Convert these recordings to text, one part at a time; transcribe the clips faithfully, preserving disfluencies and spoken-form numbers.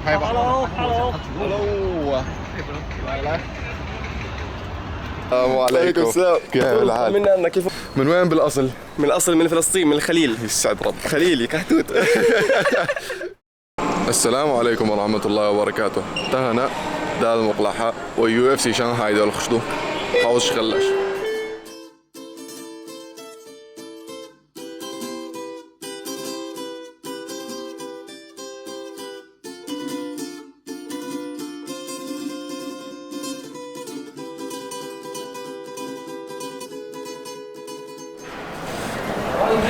Hello, hello. Hello. السلام عليكم. وعليكم السلام. كيف الحال؟ طمنا عنك، كيف؟ من وين بالأصل؟ من الأصل من فلسطين، من الخليل. يسعد ربك. خليلي، كحتوت. السلام عليكم ورحمة الله وبركاته. تهنا دال مقلحة و يو اف سي شانغهاي دال خشدو. حوش خلاش.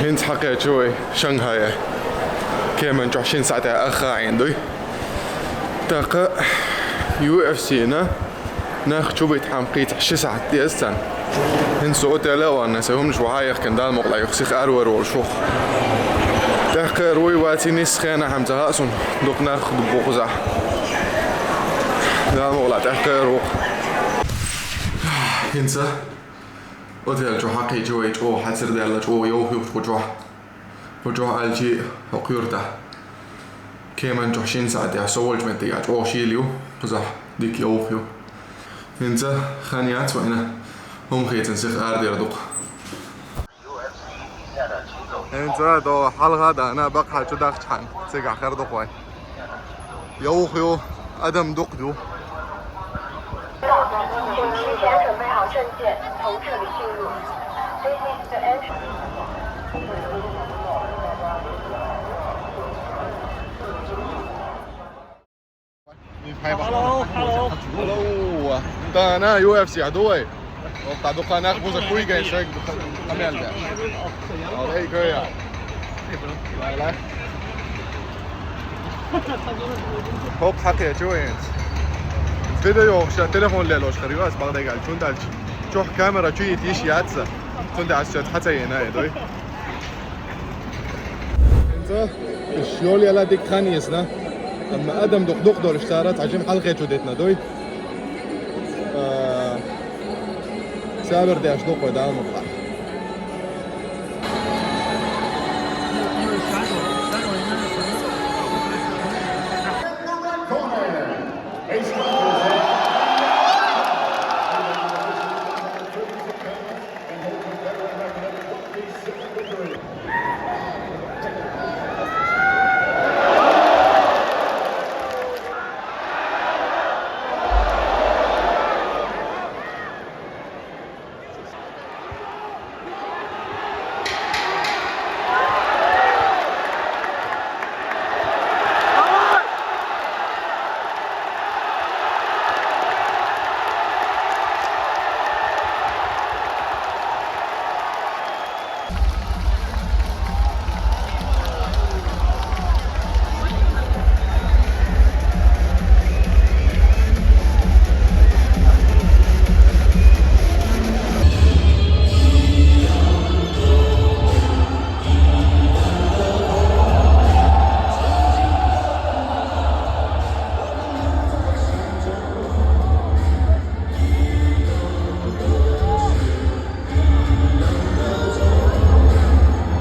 ܗܢܙ ܗܩܝܬܘܝ ܫܢܓܗܝ ܟܐ ܡܢ ܓܘ ܫܢ ܣܥܬ̈ܐ ܐܟܐ ܥܢܕܘܝ. ܬܩܐ يو اف سي ܢܐ ܢܟ ܟܘܒܝ ܕܗܡ ܩܝܬ ܫܢ ܣܥܬ̈ܐ ܕܝܣܬܢ. ܗܢ ܣܘܬܐ ܠܐ ܘܢܐ ܣܗܘܡ ܫܘܗܝܐ ܟܢ ܕܠ ܡܘܩܠܐ ܝܘܚ ܣܝܚ ܐܪܘܪ ܘܠܫܘܚ. ܬܩܐ ܪܘܝ ܘܬܝ ܢܝܣ ܐܚܪܢܐ ܗܡ ܙܗܐ ܣܘܢ ܕܘܩ ܢܟ ܕܒܘܩ ܙܗܐ. ܕܠ ܡܘܩܠܐ ܬܩܐ ܪܘ. ܗܢܙܐ ܐܘܬܐ ܠܗ ܓܘ ܗܩܝܬܘܝ ܓܘ ܗܬܪ ܕܠܐ ܓܘ ܝܘܗ ܝܘܬ ܘܓܘ ܘܓܘ ܐܠܟܝ ܗܘܩܝܘܪܬܐ. ܟܐ ܡܢ ܓܘ ܫܢ ܣܥܬ̈ܐ ܣܘܠ ܓܡܬܝ ܓܘ ܫܝܠܝܘ ܩܙܐ ܕܝܟ ܝܘܚܝܘ. ܗܢܙܐ ܚܢܝܬ ܘܐܢܐ ܗܘܡܚܝܬܢ ܣܝܚ ܐܪܕܝܪ ܕܘܩ. ܗܢܙܐ ܕܘ ܗܠ ܗܕܐ ܐܢܐ ܒܩܚܐ ܟܘ ܕܐܟܝ ܟܢ ܣܝܓ ܚܪ ܕܘܩ ܘܝ. ܝܘܚܝܘ ܐܕܡ ܕܘܩ ܕܘ. 请提前准备好证件，从这里进入。This is the entrance. Hello, hello. Hello. ܬܐ ܐܢܐ يو اف سي ܥܕܘܝ. ܘܩܕܘ ܩܢܚ ܒܘܙܐ ܟܘܝ ܓܢ ܫܓ ܕܘ ܩܡܝܠ ܕܐ. ܐܠ ܐܝ ܓܘܝܐ. ܗܘܦ ܗܩܝܬܘܝ ܐܢܬ. فيديو ܫܐ تليفون ܠܐ ܠܘܫ ܚܪܝܘܣ ܒܓܕܐ ܓܠ ܟܘܢ ܕܠܟ. ܟܘܚ كاميرا ܟܘܝ ܬܝܫ ܝܬܣܐ. ܟܘܢ ܕܐܣܬ ܚܬܐ ܝܢܐ ܝܕܘܝ. ܐܢܬܐ ܫܝܘܠ ܝܠܗ ܕܝܟ ܚܢܝܣܢܐ. ܐܡܐ ܐܕܡ ܕܘܩ ܕܘܩ ܕܘܠ ܫܬܪܐ ܬܥܓܡ ܗܠ ܚܝܬܘ ܕܝܬܢܐ ܕܘܝ. ܐܗ، ܣܒܪ ܕܝܫ ܕܘܩ ܘܕܐ ܡܘܩܠܐ. ܗܪ ܩܐ ܓܩܝܘܠ. ܚܙܕܐ ܕܪ، ܐܘ ܚܙܕܐ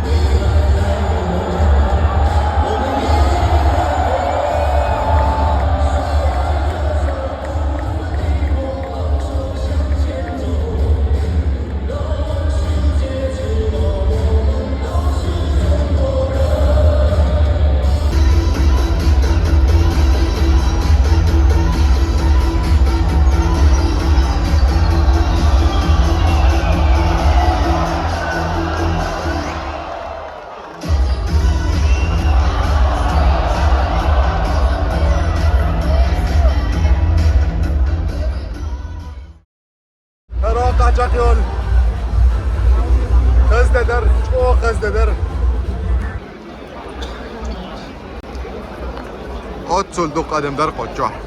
ܕܪ. ܐܘܬܣܘܠ ܕܘܩ ܐܕܡ ܕܪ ܩܘܕ ܓܘ. ܐܢܬܐ ܩܐ ܕܘܩ ܩܐ ܒܘ ܓܘ ܒܝܬܐ. ܐܘ ܚܙܕܐ ܕܪ. ܗܩܘܪܬܐ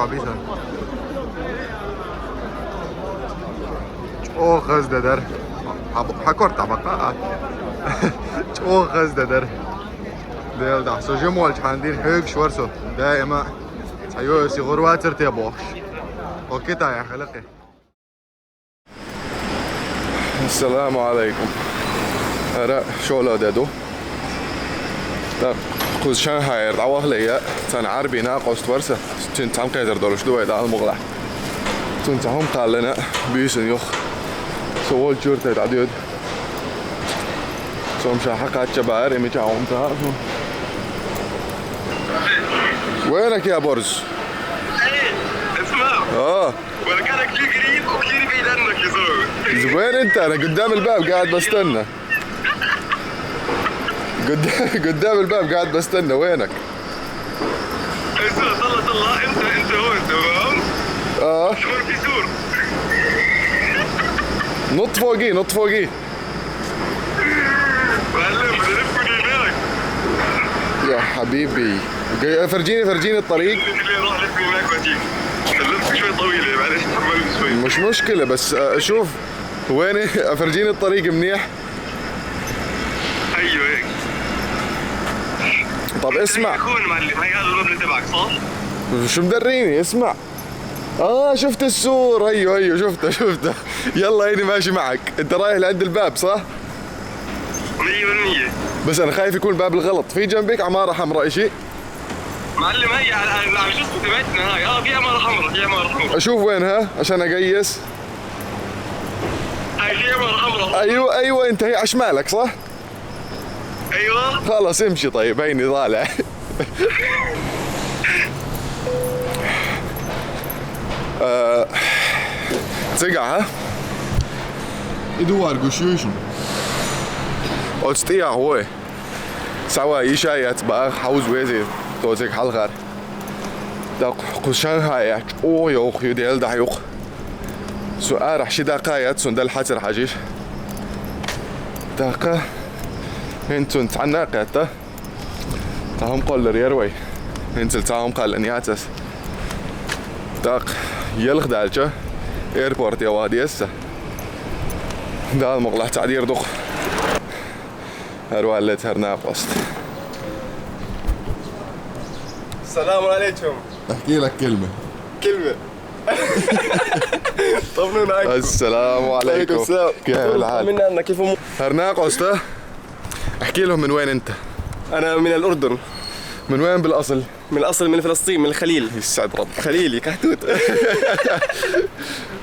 ܒܩܐ. ܐܘ ܚܙܕܐ ܕܪ. ܕܝܠ ܕܐ ܣܘ ܓܡܘܠ ܟܢܕܝܢ ܗܝܓ ܫܘܪܣܘ. دائما. ܐܝܘ ܣܝ ܓܘܪܘܬܪ ܬܐ ܒܘܚ. ܘܟܝ ܬܐ ܝܐ ܚܠܩܝ. السلام عليكم. ܗܪ ܫܘܠܐ ܕܕܘ. ܟܘܙ ܫܢܗܝ ܕܥܒܕ ܠܗ ܝܐ ܬܢ ܥܪܒܝ ܢܩܘܣ ܬܘܪܣܐ. ܬܢ ܬܡܩܝܬܪ ܕܘܪܫ ܕܘܝ ܕܐܠ ܡܘܓܠܐ. ܬܢ ܬܗܘܡ ܩܠܢܐ ܒܝܣܢ ܝܘܚ. ܣܘܘܠ ܓܘܪܬܐ ܕܥܕܝܘܕ. ܣܘܡ ܫܚܩ ܟܒܪ ܐܡܝ ܟܘܡܬܐ. وينك يا برز؟ اسمع. اه. ولكنك كثير قريب وكثير بعيد عنك يا زلمه. وين انت؟ انا قدام الباب قاعد بستنى. قد-، قدام الباب قاعد بستنى، وينك؟ اسمع، طلع، طلع، انت، انت هون، تمام؟ اه. شو في سور؟ نط فوقي، نط فوقي. معلم، بدي الف من هناك. يا حبيبي. جاي-، فرجيني، فرجيني الطريق. اللي روح لف من هناك واجيك. اللف شوي طويلة، معلش، تحملني شوي. مش مشكلة، بس، آه، شوف، وين؟ فرجيني الطريق منيح. ايوه هيك. طب اسمع. هون معلم، هاي هذا المبنى تبعك، صح؟ شو مدريني؟ اسمع. اه، شفت السور. ايوه، ايوه، شفته، شفته. يلا، هيني ماشي معك. انت رايح لعند الباب، صح؟ مية بالمية. بس انا خايف يكون الباب الغلط. في جنبك عمارة حمراء اشي؟ معلم، هي على، على، على شو اسمه تبعتنا هاي. اه، في عمارة حمراء، في عمارة حمراء. اشوف وينها عشان اقيس. هاي في عمارة حمراء. ايوه، ايوه، انت هي على شمالك، صح؟ ايوه. خلص، امشي طيب، هيني طالع. آه، تسقع، ها؟ ادوار قشوشم. اوتستيا هوي. سوا يشايت باخ حوز ويزي. توزيك حلغر. دق قشنهايا. او يوخ يديل دحيوخ. سو ارح شي دقايت سون دل حتر حجيش. دقة. هنتون تعناقيتا. تاهم قول ريروي. هنتل تاهم قال انياتس. دق. يلخ دالجا. ايربورت يا وادي اسا. دال مقلع تعدير دق. هروالت هرناقوست. السلام عليكم. احكي لك كلمة. كلمة. طمنونا عنكم. السلام عليكم. وعليكم السلام. كيف الحال؟ طمنا عنك، كيف أمور؟ هرناقوست. احكي لهم من وين انت. أنا من الأردن. من وين بالأصل؟ من الأصل من فلسطين، من الخليل. يسعد ربك. خليلي، كحتوت.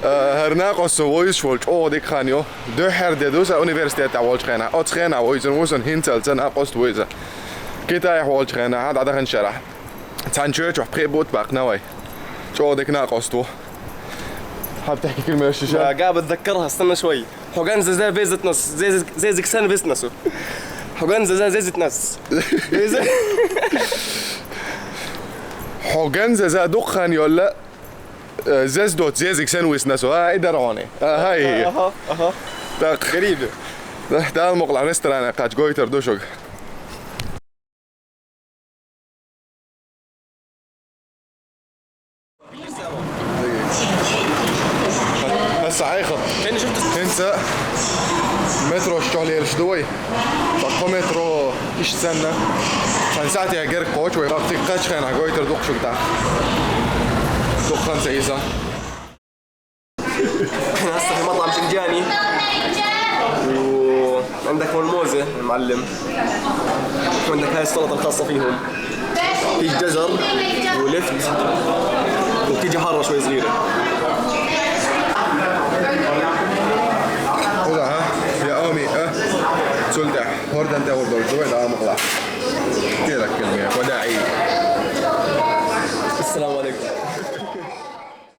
آه، هرناقوس وويس فولج. او ديك خانيو. دو حر دي دوسا أونيفرسيتي تاع وولج خينا. أوت خينا وويزن ووزن هينتل تن أقوست وويزن. كي تايح وولج خينا، هاد عدا خن شرح. تان تشوش وحبخي بوت باق نوي. شو ديك ناقوستو. حاب تحكي كلمة يا شيشان؟ لا، قاعد بتذكرها، استنى شوي. حقن زي، زي فيزت نص، زي، زي، زي زكسان فيزت نص. حقن زي، زي زيزت نص. حقن زي، زي دخان يولا. آه، زيز دوت، زيزك سنويس ناسو. ها، إيه درعوني. آه، هاي هي. أها، أها. دق. غريبة. ده، ده المقلع ريستوران قاج جويتر دوشوك. هسه هاي خط. كأني شفت. انت مترو شتغل يلش دوي. طب مترو ايش سنة؟ كان ساعتي اقر قوش وي. طب تقاش خينا قوي تردوق شو بتاع. دوق خمسة عيسى. هسه في مطعم شنجاني. وعندك هون موزة، المعلم. وعندك هاي السلطة الخاصة فيهم. في جزر ولفت وتيجي حارة شوي صغيرة. Hola, ha? Ja, Ami, eh? Sulta, hordan te hordan, duwe da amgla.